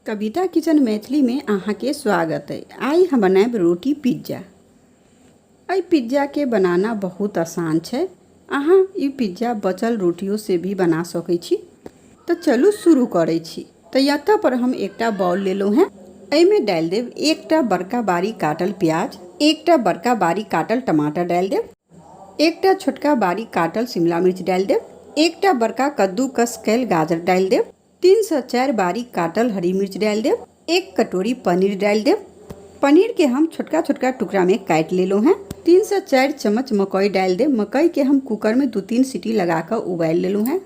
कविता kitchen Maithili में अहाँ के स्वागत है। आइ हम बनायब रोटी पिज्जा। एहि पिज्जा के बनाना बहुत आसान छै। अहाँ ई पिज्जा बचल रोटियों से भी बना सकै छी। तो चलू शुरू करै छी। तो एतऽ पर हम एकटा बाउल लेलहुँ हेँ। एहिमे डालि देब एकटा बड़का बारीक काटल प्याज, एकटा बड़का बारीक काटल टमाटर डालि देब, एकटा छोटका बारीक काटल शिमला मिर्च डालि देब, एकटा बड़का कद्दूकस कयल गाजर डालि देब, 3 से 4 बारीक काटल हरी मिर्च डालि देब, एक कटोरी पनीर डालि देब। पनीर के हम छोटका छोटका टुकड़ा में काटि लेलहुँ हेँ। 3 से 4 चम्मच मकई डालि देब। मकई के हम कुकर में 2-3 सीटी लगा कऽ उबालि लेलहुँ हेँ।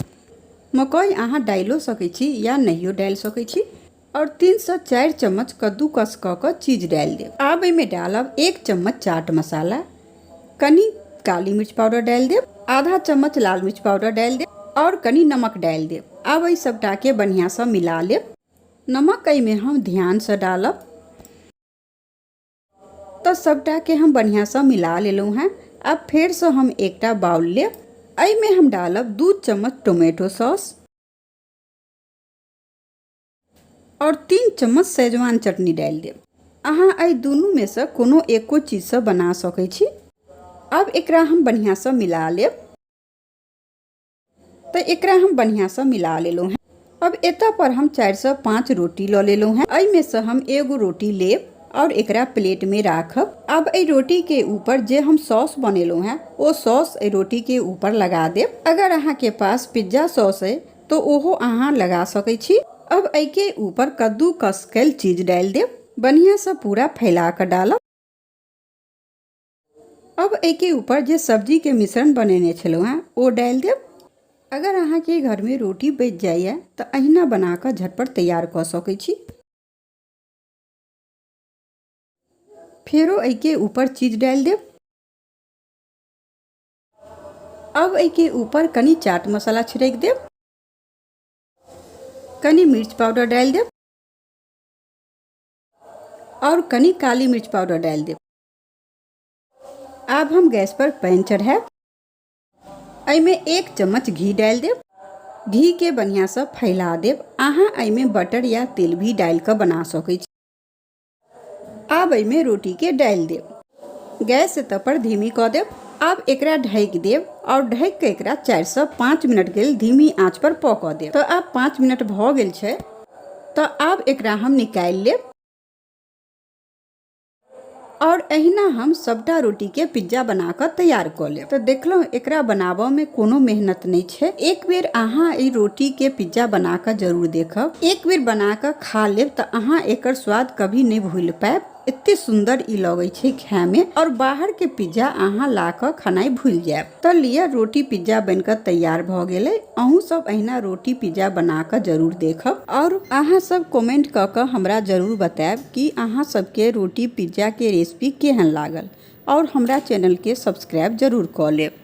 मकई अहाँ डालिओ सकै छी या नहियो डालि सकै छी। और 3 से 4 चम्मच कद्दूकस कऽ कऽ चीज डालि देब। आब एहिमे डालब 1 चम्मच चाट मसाला, कनी काली मिर्च पाउडर डालि देब, आधा चम्मच लाल मिर्च पाउडर डालि देब और कनी नमक डालि देब। आब एहि सबटाके बढ़िआँसँ मिला लेब। नमक एहिमे हम ध्यानसँ डालब। तऽ सबटाके हम बढ़िआँसँ मिला लेलहुँ हेँ। आब फेरसँ हम एकटा बाउल लेब। एहिमे हम डालब 2 चम्मच टोमेटो सॉस और 3 चम्मच शेजवान चटनी डालि देब। अहाँ एहि दुनूमे सँ कोनो एको चीजसँ बना सकै छी। आब एकरा हम बढ़िआँसँ मिला लेब। तऽ एकरा हम बढ़िआँसँ मिला लेलहुँ हेँ। अब एतऽ पर हम 4 से 5 रोटी लऽ लेलहुँ हेँ। एहिमे सँ हम एगो रोटी लेब और एकरा प्लेटमे राखब। आब एहि रोटीके ऊपर जे हम सॉस बनेलहुँ हेँ ओ सॉस एहि रोटीके ऊपर लगा देब। अगर अहाँके पास पिज्जा सॉस अइ तो ओहो अहाँ लगा सकै छी। अब एहिके ऊपर कद्दूकस कयल चीज डालि देब। बढ़िआँसँ पूरा फैला कऽ डालब। अब एहिके ऊपर जे सब्जीके मिश्रण बनेने छलहुँ हेँ ओ डालि देब। अगर अहाँके घरमे रोटी बचि जाइए तऽ अहिना बना कऽ झटपट तैयार कऽ सकै छी। फेरो एहिके ऊपर चीज डालि देब। अब एहिके ऊपर कनी चाट मसाला छिड़क देब, कनी मिर्च पाउडर डालि देब और कनी काली मिर्च पाउडर डालि देब। आब हम गैस पर पैन चढ़ायब। एहिमे 1 चम्मच घी डालि देब। घी के बढ़िआँसँ फैला देब। अहाँ एहिमे बटर या तेल भी डालि कऽ बना सकै छी। आब एहिमे रोटीके डालि देब। गैस एतऽ पर धीमी कऽ देब। आब एकरा ढकि देब और ढकि कऽ एकरा 4 से 5 मिनट के लेल धीमी आंच पर पकऽ देब। तऽ आब 5 मिनट भऽ गेल छै। तऽ आब एकरा हम निकालि लेब और एहिना हम सबटा रोटी के पिज्जा बना कऽ तैयार कऽ लेब। तऽ देखलहुँ एकरा बनाबऽ में कोनो मेहनत नहि छै। एक बेर अहाँ एहि रोटी के पिज्जा बना कऽ जरूर देखब। एक बेर बना कऽ खा लेब तऽ अहाँ एकर स्वाद कभी नहि भूलि पायब। एते सुन्दर ई लगै छै खाय में और बाहर के पिज्जा अहाँ ला कऽ खेनाइ भूलि जायब। तऽ लिअ रोटी पिज्जा बनि कऽ तैयार भऽ गेलै। अहूँ सब एहिना रोटी पिज्जा बना कऽ जरूर देखब और अहाँ सब कमेंट कऽ कऽ हमरा जरूर बतायब कि अहाँ सबके रोटी पिज्जा के रेसिपी केहन लागल और हमरा चैनल के सब्सक्राइब जरूर कऽ लेब।